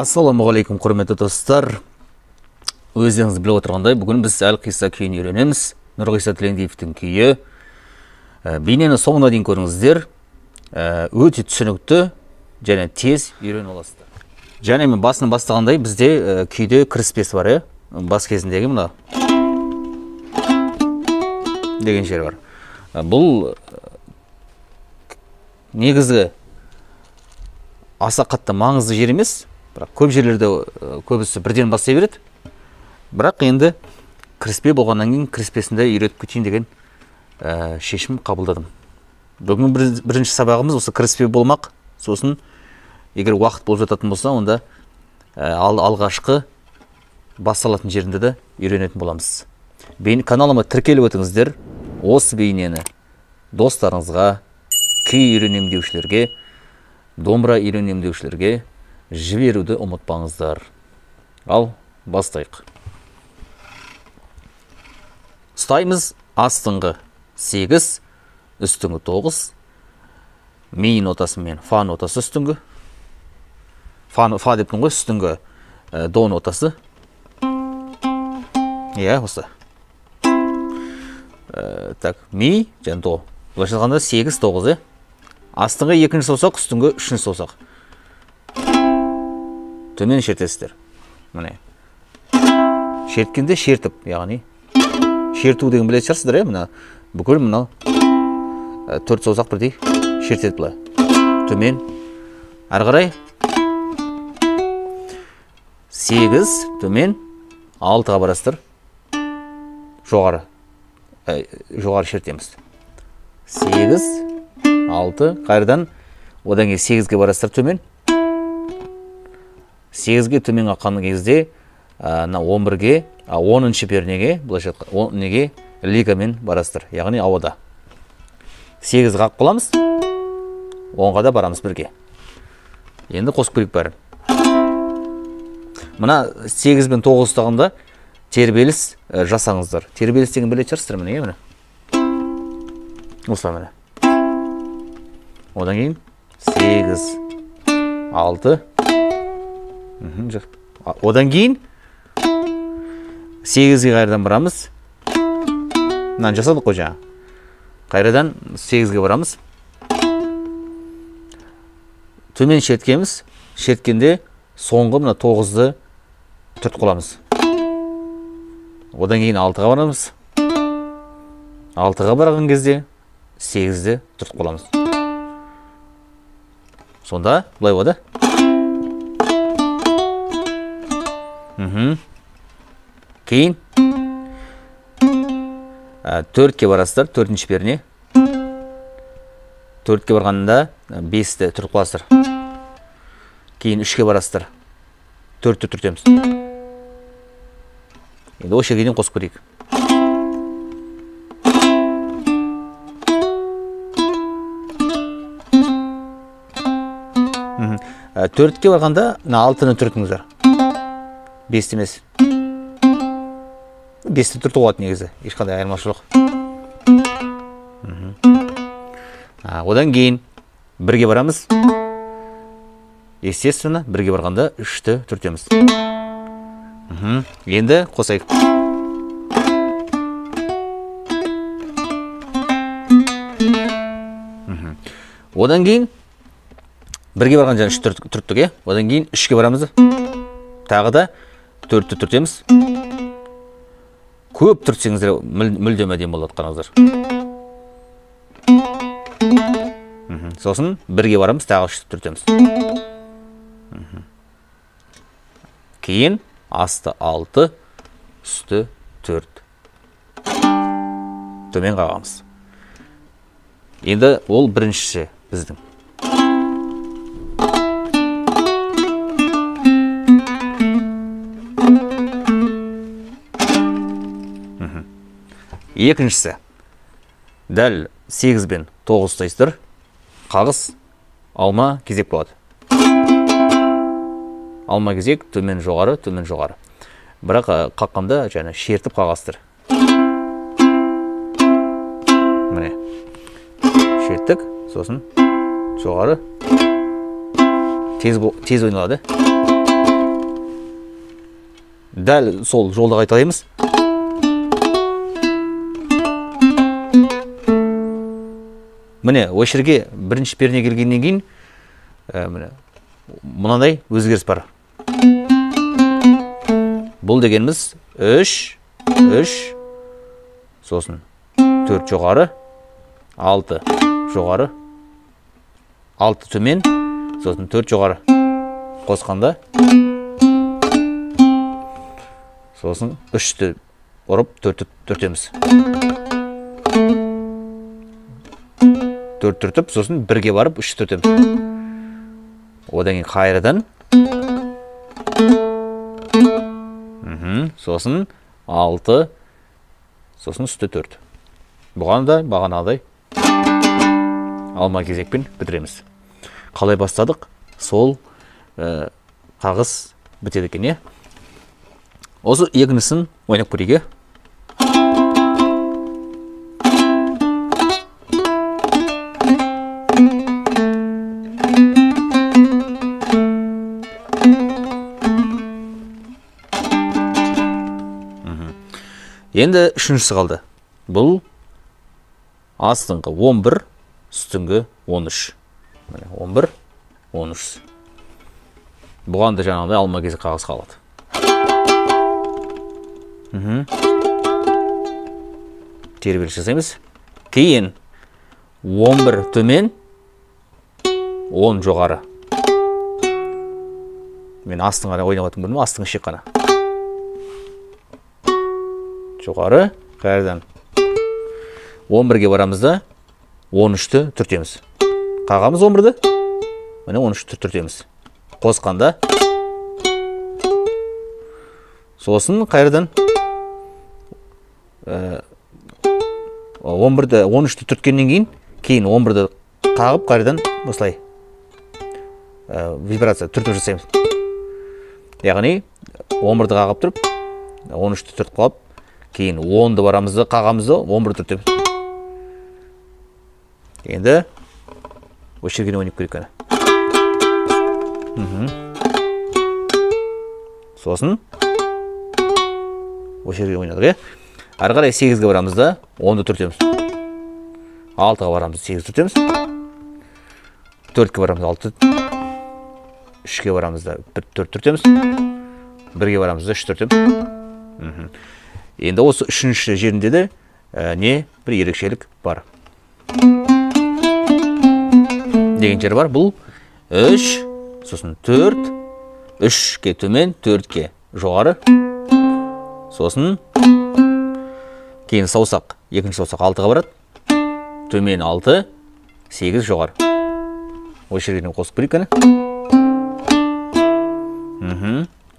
Ассалаумағалейкум, құрметті достар. Өздеріңіз біліп отырғандай, бүгін біз Әлқисса күйін үйренеміз. Нұрғиса Тілендиевтің күйі. Бейнені соңына дейін көріңіздер. Өте түсінікті және тез үйреніп аласыздар. Және мен басынан бастағандай, бізде күйде кіріспесі бар, бас кезіндегі мына деген жер бар. Бұл негізгі аса қатты маңызды жер емес, бірақ көп жерлерде көбісі бірден бастай береді. Бірақ енді кіріспе болғаннан кейін кіріспесінде үйретіп кетейін деген шешім қабылдадым. Бүгін бірінші сабағымыз осы кіріспе болмақ. Сосын егер уақыт болып жататын болса, онда алғашқы басталатын жерінде де үйренетін боламыз. Каналыма тіркеліп өтіңіздер. Осы бейнені достарыңызға, күй үйренем деушілерге, домбыра үйренем деушілерге жіберуді ұмытпаңыздар. Ал, бастайық. Ұстаймыз астыңғы 8, үстіңгі 9, ми нотасы мен фа нотасы үстіңгі. Фа дептің ғой, үстіңгі до нотасы. Иә, осы. Так, ми және до. Былайша айтқанда 8, 9, Астыңғы екінші саусақ, үстіңгі үшінші саусақ. Төмен шертесіздер. Міне. Шерткенде шертіп, яғни шерту деген білетін шығарсыздар, мына бүкіл мынау төрт саусақ бірдей шертеді былай. Төмен. Әрі қарай 8 төмен 6-ға барасыздар. Жоғары. Жоғары шертеміз. 8 6 қайырдан, одан кейін 8-ге барасыздар төмен. 8-ге төмен аққан кезде мына 11-ге, 10-шы пернеге, былайша айтқанда, неге лигамен барасыздар, яғни ауада. 8-ге қағып қаламыз, 10-ға да барамыз бірге. Енді қосып көрейік бәрін. Мына 8 бен 9 ұстағанда тербеліс жасаңыздар. Тербеліс деген білетін шығарсыздар, міне, міне. Осылай міне. Одан кейін 8, 6, одан кейін 8-ге қайрадан барамыз. Мынаны жасадық қой жаңа. Қайрадан 8-ге барамыз. Төмен шерткеміз. Шерткенде соңғы мына 9-ды түртіп қоламыз. Одан кейін 6-ға барамыз. 6-ға барған кезде 8-ді түртіп қоламыз. Сонда былай болады. Кейін 4-ке барасыздар, 4-ші перне. 4-ке барғанда 5-ті түртіп қаласыздар. Кейін 3-ке барасыздар. 4-ті түртеміз. Енді осы жерге дейін қосып көрейік. Төртке барғанда мына 6-ны түртіңіздер. 5-ті емес. 5-ті түртіп болады негізі. Ешқандай айырмашылық жоқ. Одан кейін 1-ге барамыз. Естественно, 1-ге барғанда 3-ті түртеміз. Енді қосайық. Одан кейін 1-ге барған және 3 түрттік, е? Одан кейін 3-ке барамыз. Тағы да 4-ті түртеміз. Көп түртсеңіздер мүлдем әдемі болады, қараңыздар. Сосын 1-ге барамыз, тағы 3-ті түртеміз. Кейін асты 6, үсті 4. Төмен қағамыз. Енді ол біріншісі біздің. Екіншісі, дәл 8 бен 9 ұстайсыздар, қағыс, алма кезек болады. Алма кезек төмен жоғары, төмен жоғары. Бірақ қаққанда және шертіп қағасыздар. Міне, шерттік, сосын жоғары, тез ойналады. Дәл сол жолды қайталаймыз. Міне, осы жерге бірінші перне келгеннен кейін, міне, мынандай өзгеріс бар. Бұл дегеніміз 3, 3, сосын 4 жоғары, 6 жоғары, 6 төмен, сосын 4 жоғары. Қосқанда сосын 3-ті ұрып 4-ті түртеміз. 4 түртіп, сосын 1-ге барып 3 түртеміз. Одан кейін қайрадан. Сосын 6, сосын үсті 4. Бұған да бағанағыдай алма кезекпен бітіреміз. Қалай бастадық, сол қағыс бітеді екен, иә? Осы екіншісін ойнап көрейік, иә? Енді үшіншісі қалды. Бұл астыңғы 11, үстіңгі 13. Міне, 11, 13. Бұған да жаңағыдай алма кезек қағаз қалады. Тербеліс жасаймыз. Кейін 11 төмен, 10 жоғары. Мен астын ғана ойнап жатырмын, көрдім, астыңғы шек қана. Жоғары, қайырдан 11-ге барамыз да 13-ті түртеміз. Қағамыз 11-ді, міне 13-ті түртеміз. Қосқанда сосын қайырдан 11-ді, 13-ті түрткеннен кейін 11-ді қағып қайырдан осылай вибрация түртіп жасаймыз. Яғни 11-ді қағып тұрып, 13-ті түртіп қалып, кейін 10-ды барамыз да қағамыз да 11-ді түртеміз. Енді осы жерге ойнап көрейік қана. Сосын осы жерге ойнадық, иә? Ары қарай 8-ге барамыз да 10-ды түртеміз. 6-ға барамыз, 8 түртеміз. 4-ке барамыз, 6. 3-ке барамыз да 4 түртеміз. 1-ге барамыз да 3 түртеміз. Енді осы үшінші жерінде де не бір ерекшелік бар. Деген жер бар. Бұл 3, сосын 4, 3-ке төмен, 4-ке жоғары. Сосын кейін саусақ, екінші саусақ 6-ға барады. Төмен 6, 8 жоғары. Осы жерге қосып көрейік қане.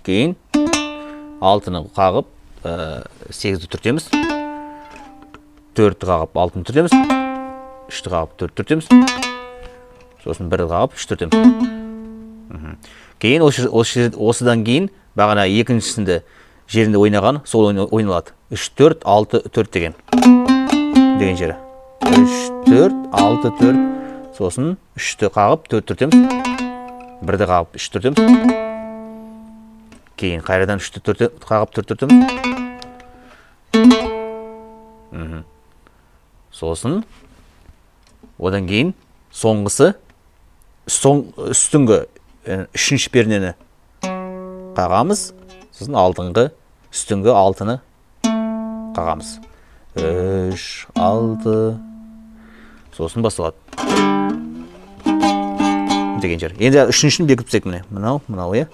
Кейін 6-ны қағып, 8-ді түртеміз. 4-ті қағып, 6-ны түртеміз. 3-ті қағып, 4 түртеміз. Сосын 1-ді қағып, 3 түртеміз. Кейін осыдан кейін бағана екіншісінде жерінде ойнаған сол ойналады. 3, 4, 6, 4 деген жері. 3, 4, 6, 4. Сосын 3-ті қағып, 4 түртеміз. 1-ді қағып, 3 түртеміз. Кейін қайрадан 3-ті қағып, 4 түртеміз. Сосын одан кейін соңғысы үстіңгі үшінші пернені қағамыз, сосын алдыңғы үстіңгі 6-ны қағамыз. 3, 6, сосын басталады деген жер. Енді үшіншісін бекітіп тастайық, міне. Мынау, мынау, иә.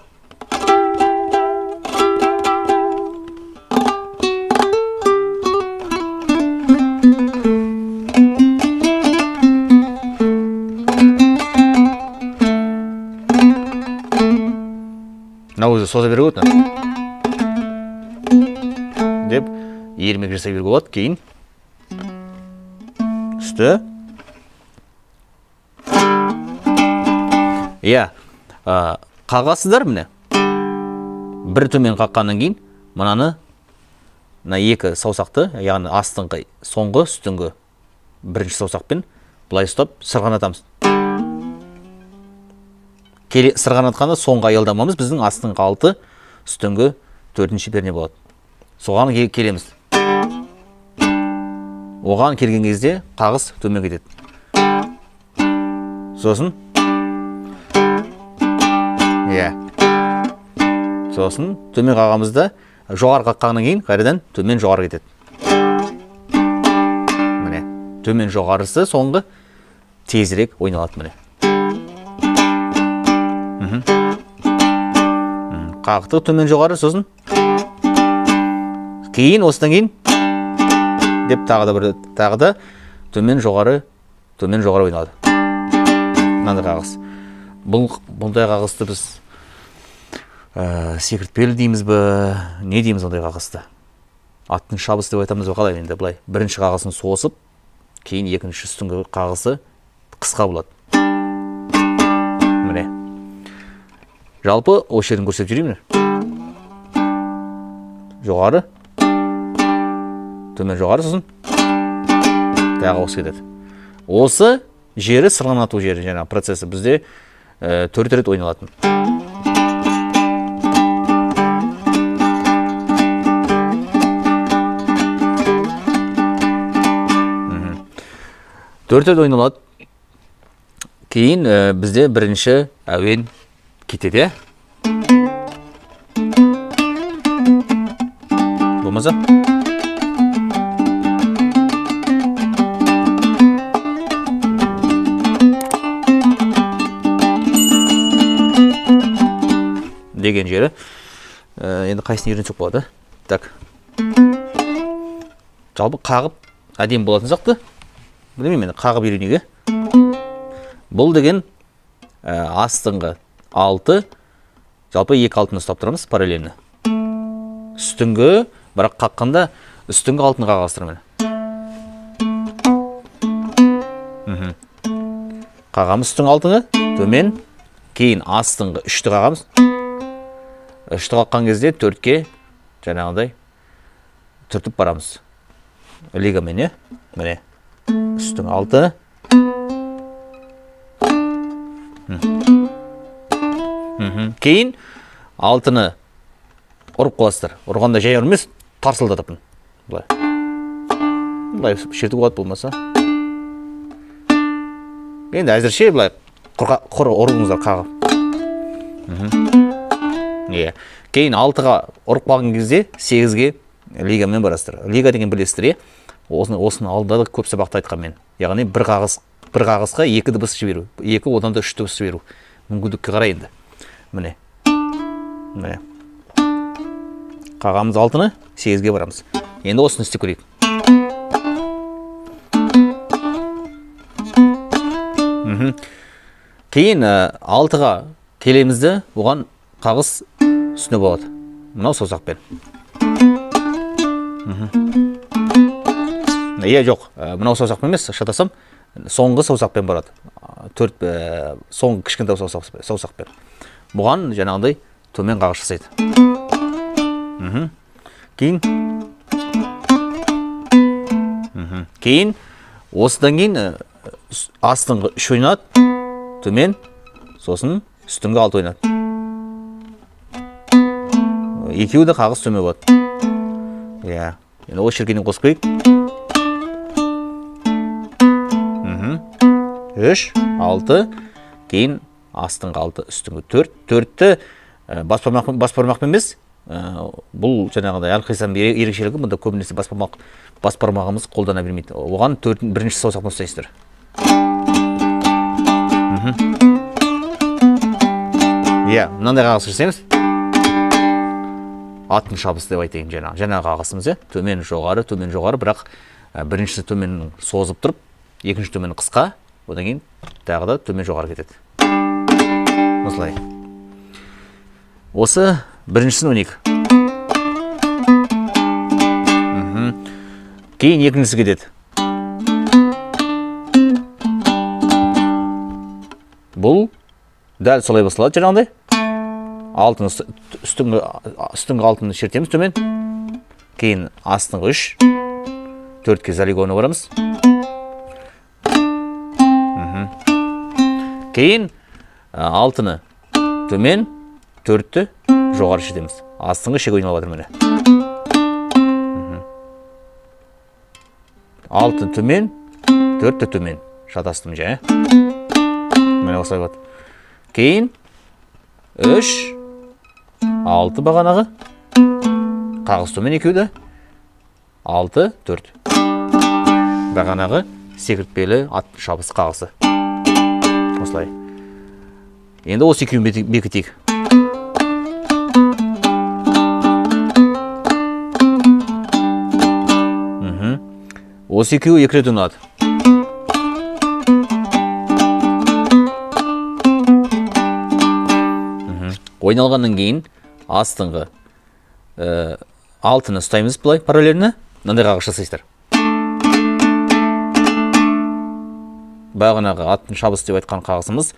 Мынау өзі соза беруге болады деп ермек жасай беруге болады. Кейін үсті. Иә, қағасыздар, міне. Бір төмен қаққаннан кейін мынаны, мына екі саусақты, яғни астыңғы, соңғы, үстіңгі бірінші саусақпен былай ұстап сырғанатамыз. Сырғанатқанда соңғы аялдамамыз біздің астыңғы 6, үстіңгі төртінші перне болады. Соған келеміз. Оған келген кезде қағыс төмен кетеді. Сосын иә. Сосын төмен қағамыз да, жоғары қаққаннан кейін қайрадан төмен жоғары кетеді. Міне, төмен жоғарысы соңғы тезірек ойналады міне. Қақтық төмен жоғары, сосын кейін осыдан кейін деп тағы да бір тағы да төмен жоғары, төмен жоғары ойналады. Мынандай қағыс. Бұндай қағысты біз секіртпелі дейміз бе, не дейміз ондай қағысты? Аттың шабысы деп айтамыз ба, қалай енді былай? Бірінші қағысын созып, кейін екінші үстіңгі қағысы қысқа болады. Міне. Жалпы осы жерін көрсетіп жүрейін. Жоғары, төмен жоғары, сосын тағы осы кетеді. Осы жері сырғанату жері, жаңағы процесі бізде 4 рет ойналатын. Төрт рет ойналады. Кейін бізде бірінші әуен кетеді. Болмаса деген жері. Енді қайсысын үйренсек болады? Так. Жалпы қағып әдемі болатын сияқты. Білмеймін енді қағып үйренуге. Бұл деген астыңғы 6, жалпы 2 алтыны ұстап тұрамыз параллельно. Үстіңгі, бірақ қаққанда үстіңгі алтыны қағастырамын. Қағамыз үстіңгі алтыны, төмен, кейін астыңғы 3-ті қағамыз. 3-ті қаққан кезде 4-ке жаңағыдай түртіп барамыз. Лигамен, е? Міне. Үстің 6. Кейін 6-ны ұрып қаласыздар. Ұрғанда жай ұрмес, тарсылдатып. Былай. Былай шертіп болады болмаса. Енді әзірше былай құр ұрыңыздар қағып. Иә. Кейін 6-ға ұрып қалған кезде 8-ге лигамен барасыздар. Лига деген білесіздер, е? Осының алдында да көп сабақта айтқан мен. Яғни бір қағысқа 2 дыбыс жіберу, 2 одан да 3 дыбыс жіберу. Мүмкіндікке қарай енді. Міне. Міне. Қағамыз 6-ны, 8-ге барамыз. Енді осыны істеп көрейік. Кейін 6-ға келеміз де, оған қағыс үстіне болады. Мынау саусақпен. Иә, жоқ, мынау саусақпен емес, шатасам, соңғы саусақпен барады. 4, соңғы кішкентай саусақпен. Бұған жаңағыдай төмен қағыс жасайды. Кейін кейін осыдан кейін астыңғы 3 ойнады, төмен, сосын үстіңгі 6 ойнады. Екеуі де қағыс төмен болады. Иә. Енді осы жерге дейін қосып көрейік. 3, 6, кейін астыңғы 6, үстіңгі 4. 4-ті бас бармақпен емес, бұл жаңағыдай әлқисаның ерекшелігі, мұнда көбінесе бас бармағымыз қолдана бермейді. Оған бірінші саусақпен ұстайсыздар. Иә, мынандай қағыс жасаймыз. Аттың шабысы деп айтайын, жаңағы қағысымыз, иә. Төмен жоғары, төмен жоғары, бірақ біріншісі төмен созып тұрып, екінші төмен қысқа, одан кейін тағы да төмен жоғары кетеді. Осылай. Осы біріншісін ойнайық. Кейін екіншісі кетеді. Бұл дәл солай басталады жаңағыдай. Алтыны үстіңгі алтыны шертеміз төмен. Кейін астыңғы 3, 4-ке залигоны барамыз. Кейін 6-ны төмен, 4-ті жоғары шертеміз. Астыңғы шек ойналып жатыр міне. 6 төмен, 4 төмен. Шатастым жа. Міне осылай болады. Кейін 3, 6 бағанағы. Қағыс төмен екеуі де. 6, 4. Бағанағы секіртпелі ат шабысы қағысы. Осылай. Енді осы екеуін бекітейік. Осы екеуі екі рет ойналады. Ойналғаннан кейін астыңғы 6-ны ұстаймыз былай параллельні. Мынандай қағыс жасайсыздар. Бағанағы аттың шабысы деп айтқан қағысымыз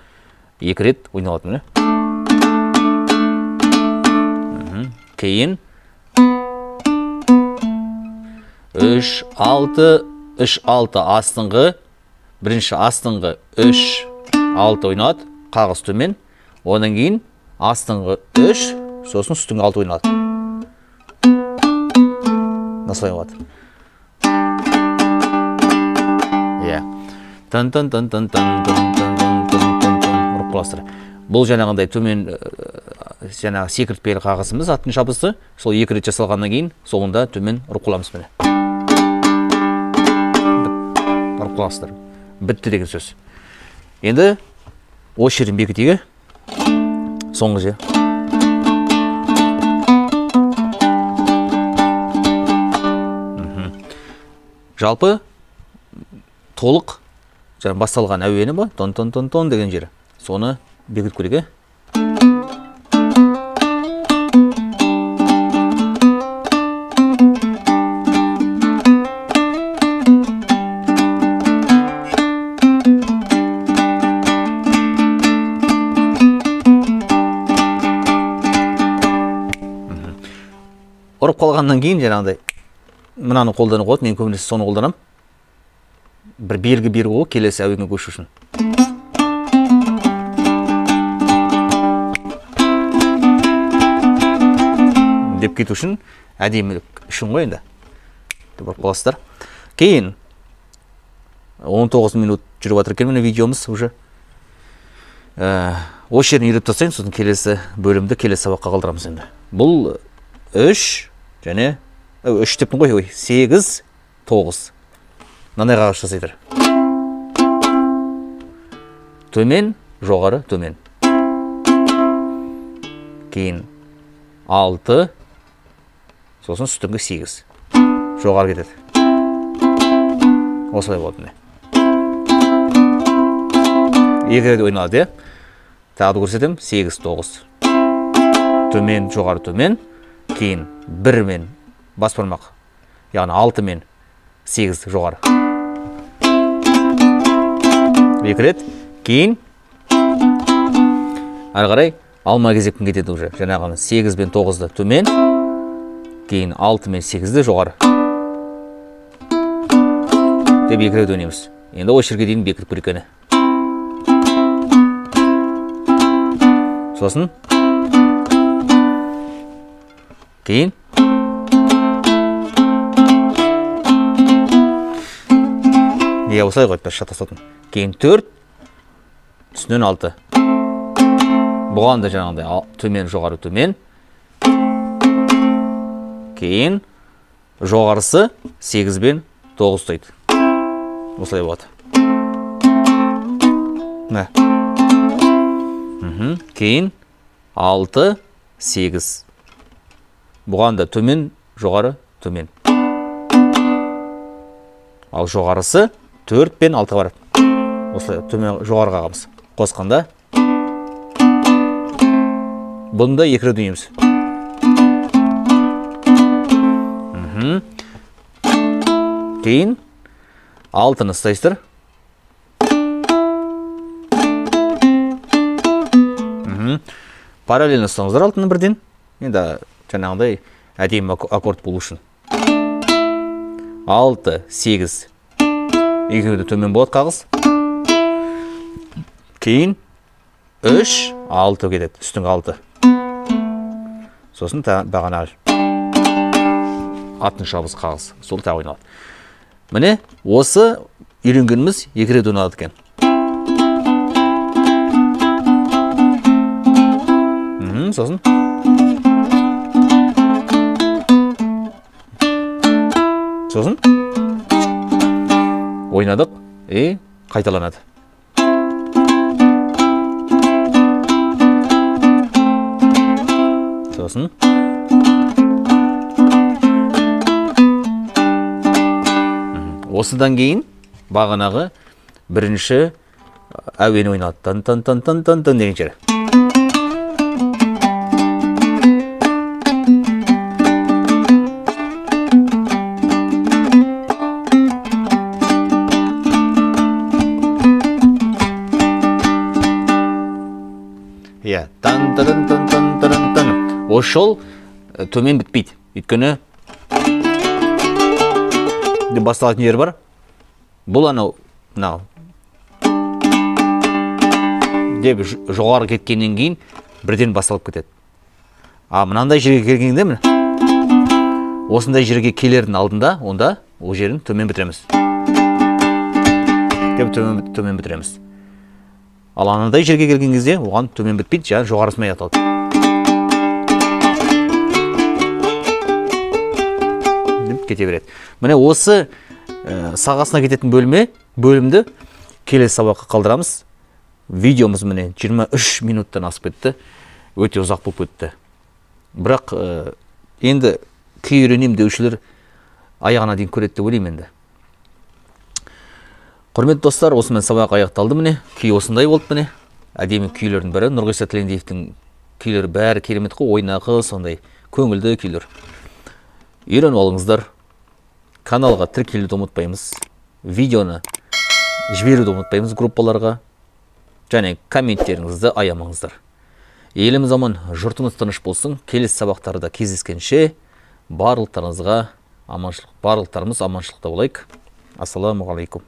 екі рет ойналады міне. Кейін 3, 6, 3, 6 астыңғы, бірінші астыңғы 3, 6 ойналады, қағыс төмен. Одан кейін астыңғы 3, сосын үстіңгі 6 ойналады. Осылай болады. Иә. Тын тын тын тын тын тын тын тын тын тын тын ұрып қаласыздар. Бұл жаңағындай төмен жаңағы секіртпелі қағысымыз аттың шабысы, сол екі рет жасалғаннан кейін соңында төмен ұрып қаламыз міне. Ұрып қаласыздар. Бітті деген сөз. Енді осы жерін бекітейік. Соңғы жер. Жалпы толық жаңа басталған әуені ба, тон тон тон тон деген жері. Соны бекітіп көрейік. Ұрып қалғаннан кейін жаңағыдай мынаны қолдануға болады. Мен көбінесе соны қолданамын. Бір белгі беру ғой келесі әуенге көшу үшін. Деп кету үшін, әдемілік үшін ғой енді. Деп ұрып қаласыздар. Кейін 19 минут жүріп жатыр екен міне видеомыз уже. Осы жерін үйретіп тастайын, сосын келесі бөлімді келесі сабаққа қалдырамыз енді. Бұл 3 және 3 деппін ғой, ой, 8, 9. Мынандай қағаз жасайдыр. Төмен, жоғары, төмен. Кейін 6, сосын үстіңгі 8. Жоғары кетеді. Осылай болады міне. Екі рет ойналады, иә? Тағы да көрсетемін. 8, 9. Төмен, жоғары, төмен. Кейін 1 мен бас бармақ, яғни 6 мен 8 жоғары. Екі рет. Кейін әрі қарай алма кезекпен кетеді уже. Жаңағы 8 мен 9-ды төмен, кейін 6 мен 8-ді жоғары. Деп екі рет ойнаймыз. Енді осы жерге дейін бекітіп көрейік әне. Сосын кейін иә, осылай қойып бір шатасатын. Кейін 4, үстінен 6. Бұған да жаңағыдай төмен, жоғары, төмен. Кейін жоғарысы 8 бен 9 ұстайды. Осылай болады. Міне. Кейін 6, 8. Бұған да төмен, жоғары, төмен. Ал жоғарысы 4 пен 6 барады. Осылай төмен жоғары қағамыз. Қосқанда бұны да екі рет ойнаймыз. Кейін 6-ны ұстайсыздар. Параллельно ұстаңыздар 6-ны бірден. Енді жаңағыдай әдемі аккорд болу үшін. 6, 8. Екеуі де төмен болады қағыс. Кейін 3, 6 кетеді. Үстіңгі 6. Сосын бағана аттың шабысы қағыс, сол тағы ойналады. Міне осы үйренгеніміз екі рет ойналады екен. Сосын сосын ойнадық, и қайталанады. Сосын осыдан кейін бағанағы бірінші әуен ойналады. Тан тан тан тан тан тан деген жері. Иә, тан тан тан тан тан тан. Осы жол төмен бітпейді. Өйткені деп басталатын жер бар. Бұл анау мынау деп жоғары кеткеннен кейін бірден басталып кетеді. А мынандай жерге келгенде міне осындай жерге келердің алдында онда ол жерін төмен бітіреміз. Деп төмен бітіреміз. Ал анандай жерге келген кезде оған төмен бітпейді, жаңа жоғарысымен аяқталады. Деп кете береді. Міне осы сағасына кететін бөлімді келесі сабаққа қалдырамыз. Видеомыз міне 23 минуттан асып кетті. Өте ұзақ болып кетті. Бірақ енді күй үйренемін деушілер аяғына дейін көреді деп ойлаймын енді. Құрметті достар, осымен сабақ аяқталды міне. Күй осындай болды міне. Әдемі күйлердің бірі. Нұрғиса Тілендиевтің күйлері бәрі керемет қой, ойнақы, сондай көңілді күйлер. Үйреніп алыңыздар. Каналға тіркелуді ұмытпаймыз. Видеоны жіберуді ұмытпаймыз группаларға. Және комменттеріңізді аямаңыздар. Еліміз аман, жұртымыз тыныш болсын. Келесі сабақтарда кездескенше барлықтарыңызға аманшылық, барлықтарымыз аманшылықта болайық. Ассаламу алейкум.